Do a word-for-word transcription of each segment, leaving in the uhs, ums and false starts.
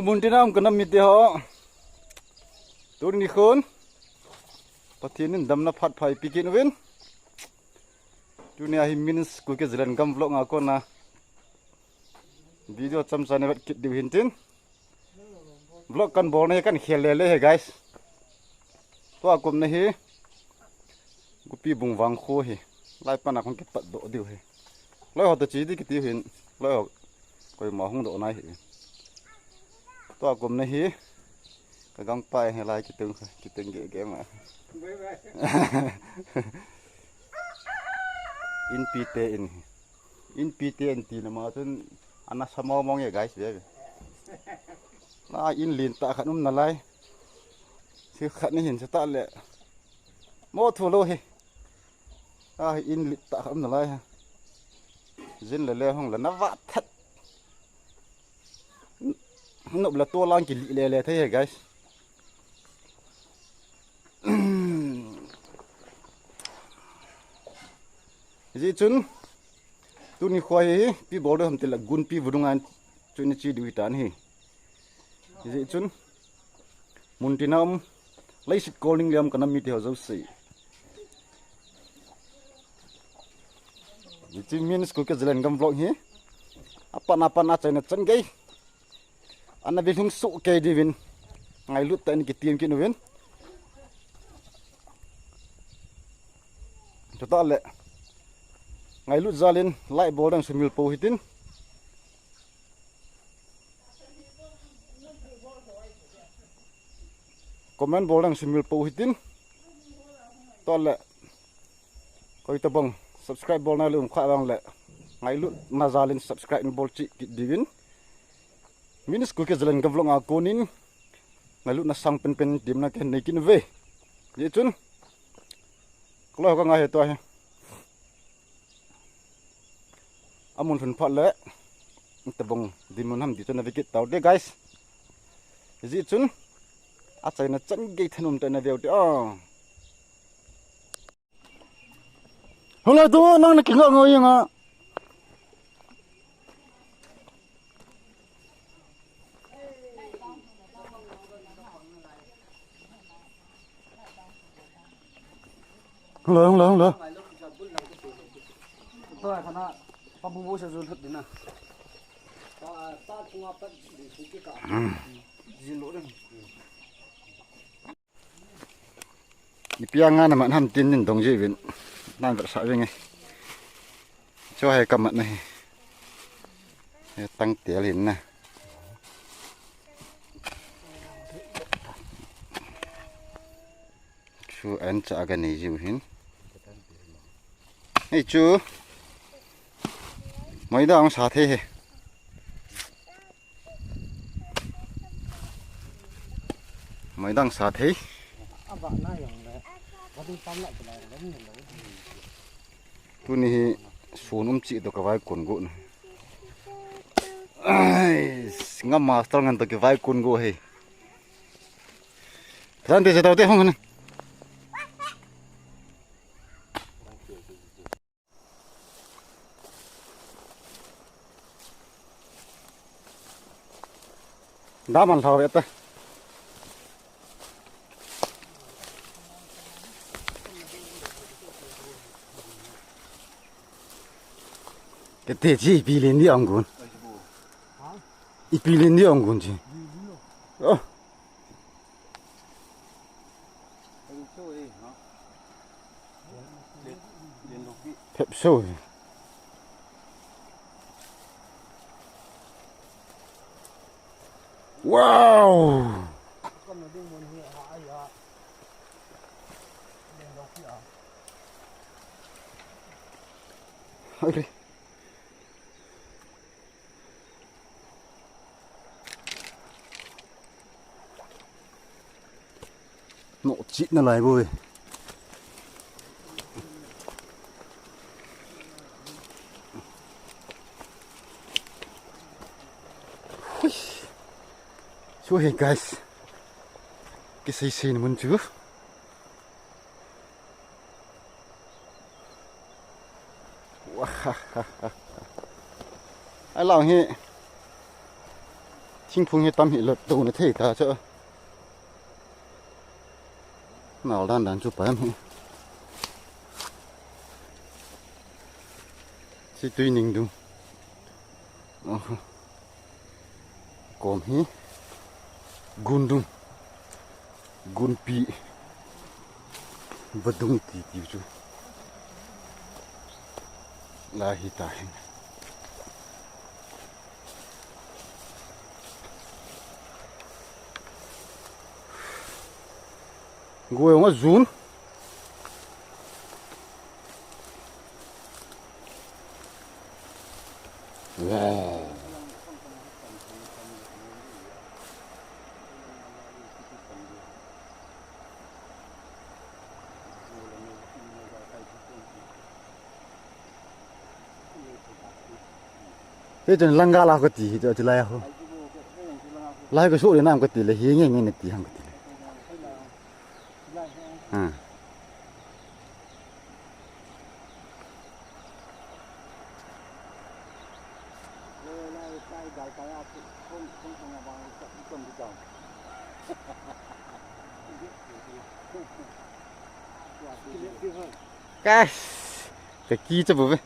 Muntina um kanam mite ho. Tuni khun Pathen in damna phat pha eipeh kit uvin. Tunia hi Minis Kuki Zalen Gam Vlog a kona video chomcha navet kit diu hintin. Vlog kabolna hi kakhel lele hi guys. Tua kumna hi Gupi Bung vangkho hi. Lai pana kong kipatdoh diu hi. Loi ho toh che di kiti hin. Loi ho koima hung doh nai hi. Tua kumna hi. Ka gangpa hi lai kiteng, kiteng gege ma. Inpi te in hi. Inpi te in tina ma chun ana sa mong mong e guys ve ve. La in lentah khat um nalai. Sikhat ni hin seta le. Mo thu lou hi. A hi in lentah khat um nalai ha. Jin le le hung le na va that. Nop le to lang kili lele thei hi guys. Hijeh chun tuni kho hi ipi bol diu ham tile gunpi vudunga chu ina che diu hitan hi. Hijeh chun muntina um leiset kolning le um kanam mite ho jouse. Hiche Minis Kuki Zalen Gam Vlog hi apat apat achaina chan gei ana ve lhung soh kei diuvin ngailut tah in kitem kit uvin. Chutah le ngailut jal in like bol ding sumil pou hitin. Comment bol ding sumil pou hitin. Tua le koi tabang subscribe bol nalai um kha vang le ngailutna jal in subscribe nabol cheh kit diuvin. Minis Kuki Zalen Gam Vlog a konin ngailutna sang penpen temna kahin nei kit uve. Hijeh chun kaloi ho ka ngai hi tua hi. Amun lhun phat le tabang dinmun ham ti chu na ve kit tau te guys. Hijeh chun achaina chan gei thanom tah in na veu te o. Hola tu nang na kinga ngo yanga. Hung la, hung la, hung la. Ipi a nga na man ham tin nin dong ji vin. Nan vet sa vin nge. Chu hi ka mat na hi. He tang tel hin na. Chu an cha ga nei jiu hin. Hei chu. Maidang sa thei hi. Maidang sa thei. Tuni hi sun um cheh toh ka vai kun go na. Ai, nga master ngan toh ka vai kun go hi. Tante se tau te hong na. Daman lhau ve ta. Kete chi ipi len di ang gun. Ipi len di ang gun chi. Oh. Phep so. Wow. Okay. Noh chit nalai bou ve. Hui. So hey guys. Kisei sei na mun chu. Wah. Ai lang hi. Thingphung hi tam hi lo to na thei ta chu. Nal dan dan chu pa em hi. Chi tui ning dung. Oho. Kom hi. Gun dung. Gunpi. Vadung ti ti chu. Lai hi ta hin. Goi ong a zun. Wow. Hichun langgal a kati hi chu lai ho. Lai ka su le nam kati le hi nge nge ne ti ham kati le. Ha. Kas, ka ki cha bu ve.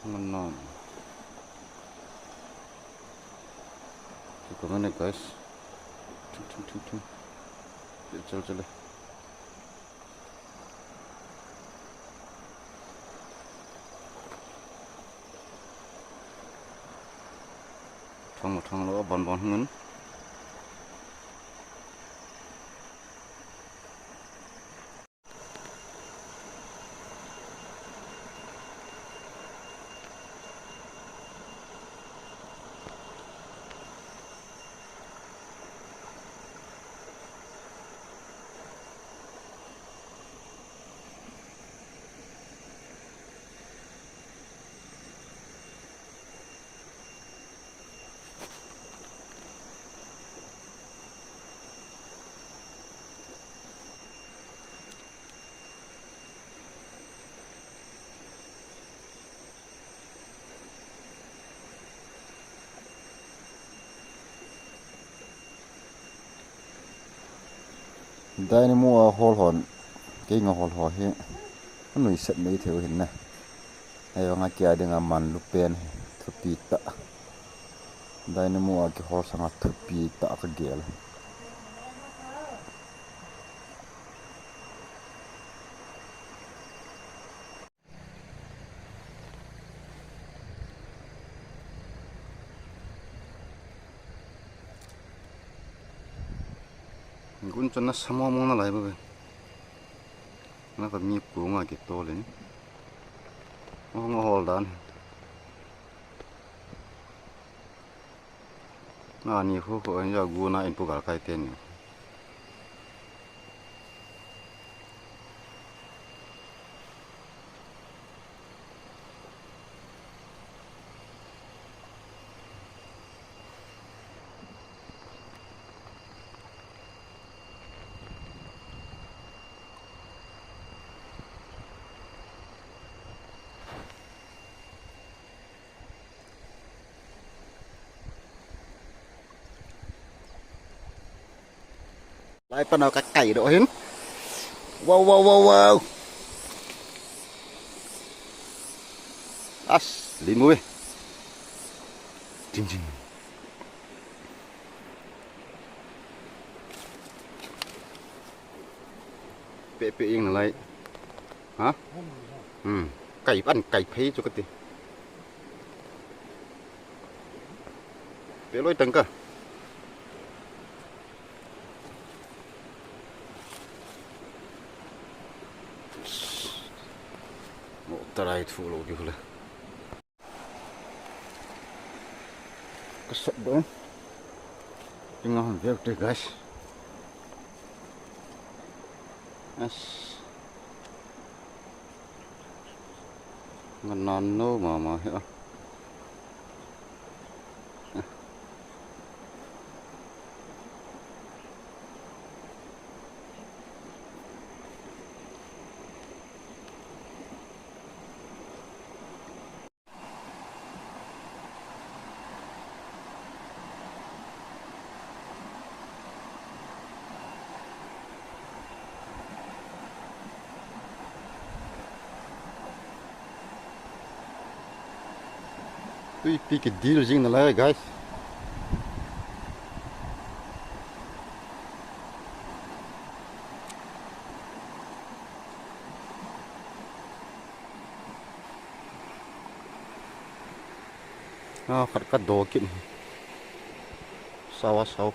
Ngon non. Chu ko mane, guys. Thum, thum, thum, thum. Chal, chal, chal. Thong, thong lo, bon, bon, ngun. Dynamo a hol hon, kei nga hol ho hi, anui set mai thei u hin na. Hei vang a kia dinga manlu pen hi, thupi ta. Dynamo a kihol sanga thupi ta ka gel. Gun chan na samo mo na lai ba be. Na ka mi pu nga ki to le ni. Mo nga hol dan. Na ni khu khu ya gu na in pu gal kai te ni. Lai panau ka kai doh hin. Wow, wow, wow, wow. As, lin mu be. Jing, jing. Pe pe ing nalai. Ha? Hmm. Kai pan kai phei chu kati. Pe loi tang ka. Mo tarai thu lo ki hule. Kasat bo. Tingah vek te, guys. As. Nganan no mama he. Tui pi kidil jing nalai, guys. A, khat ka do kit. Sawa saw.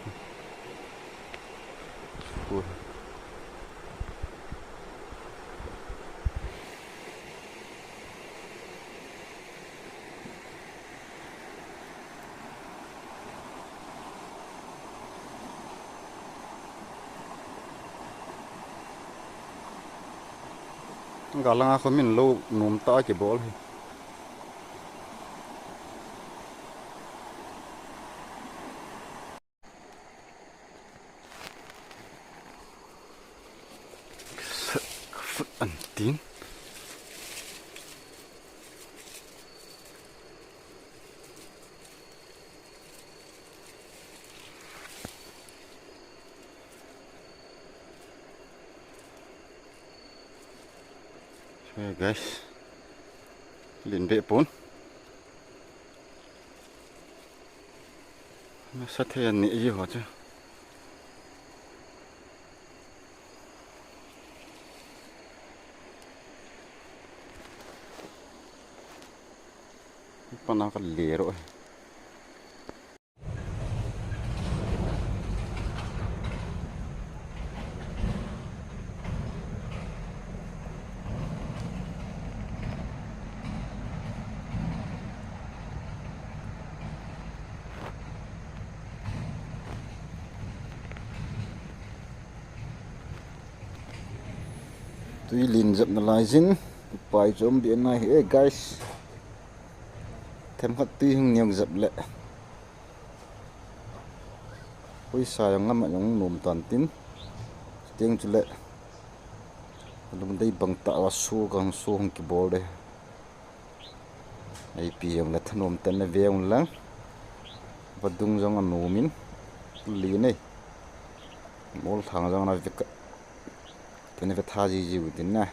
Galanga kho min lo nom ta kibol hi. An tin. Hey guys. Lin be pon. Nasa thei an ni ji ho chu. Pana ka le ro. Tui lin jep nalai jin, pai chom bi nai hi, eh, guys. Themkhat tui hung niau jep le. Poisa jong ngam jong nom tan tin. Tiang chule. Lungdei bang ta wa su kang su hung kibol de. Ei pi jong le thanom ten le ve ung lang. Vadung jong anom in. Li nei. Mol thang jong na ve ka. Ten ve tha ji ji u tin na.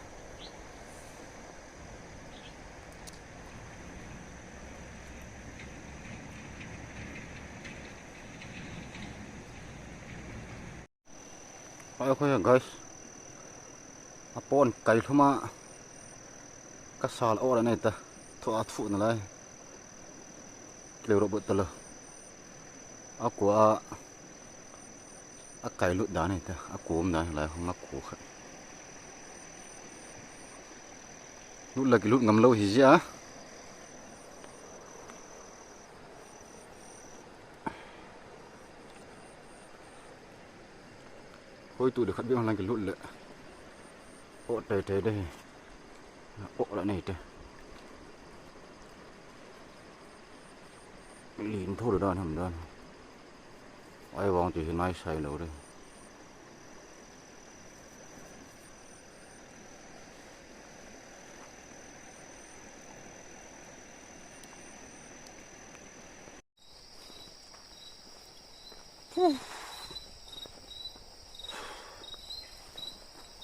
Ai, khoi guys. Apon kai lhuma. Ka sal ora nei ta. Thu a thu nalai. Kile ro bot ta lo. A ko a. A kai lut da nei ta. A ko um da lai hung a ko kha. Lut la kilut ngam lo hi jia. Hoi tu de khat bi hong lang kilut le. O tai tai de. O la nei te. Lin tho dan ham dan. Ai vang ti hi nai sai lo de.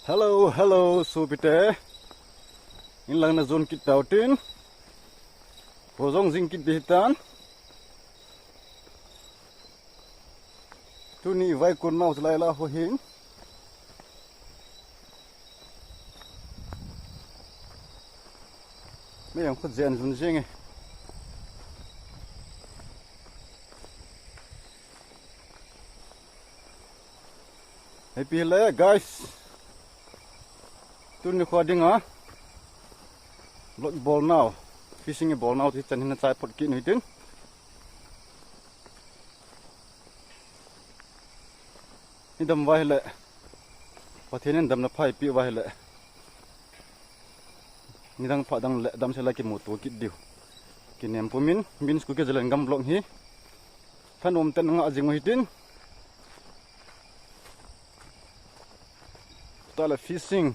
Hello, hello, sopite. Inlang na jon kit tau tin. Ho jong jing kit di tan. Tuni vai kun nau lai la ho hin. Mei jong khu jen lhun jeng e. Hei pi le guys. Tuni kho dinga vlog bol nau, fishing bol nau ti chan hin na chai phot kit nu tin. Ni dam vai le. Pathen in damna pha eipeh uva ahile, nidang phat dang le damsel a kimuto kit diu kinem pumin, Min's Kuki Zalengam vlog hi thanom tah in ngah jing u hitin. Tah le fishing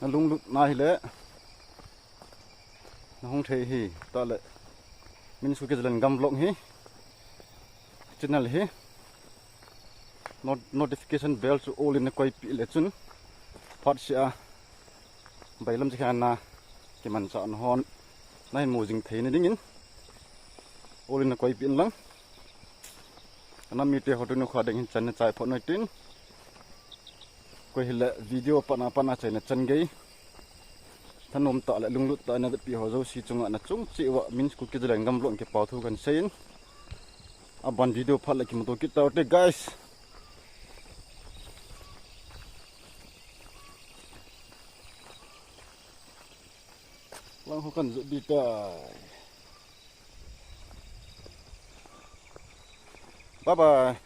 na lunglut na hile, na hung thei hi, tah le Min's Kuki Zalengam vlog hi, channel hi, not-, notification bell chu all in na koipeh le chun, phat seh a, bailam chikha na kimanchah na hon, na hin mu jing thei na dingin, all in na koipeh in lang. Ana mite ho tuni kho ding hin chan na chai phot nu tin. Koi hile video pana pana chaina chan gei, thanom tah le lunglut tah in na vetpi ho jouse chunga na chung cheh uva Min's Kuki Zalengam vlog in kipa thu kan seiyin. Aban video phat le kimuto kit tau te guys. Lang ho kan jot di tai. Bye bye.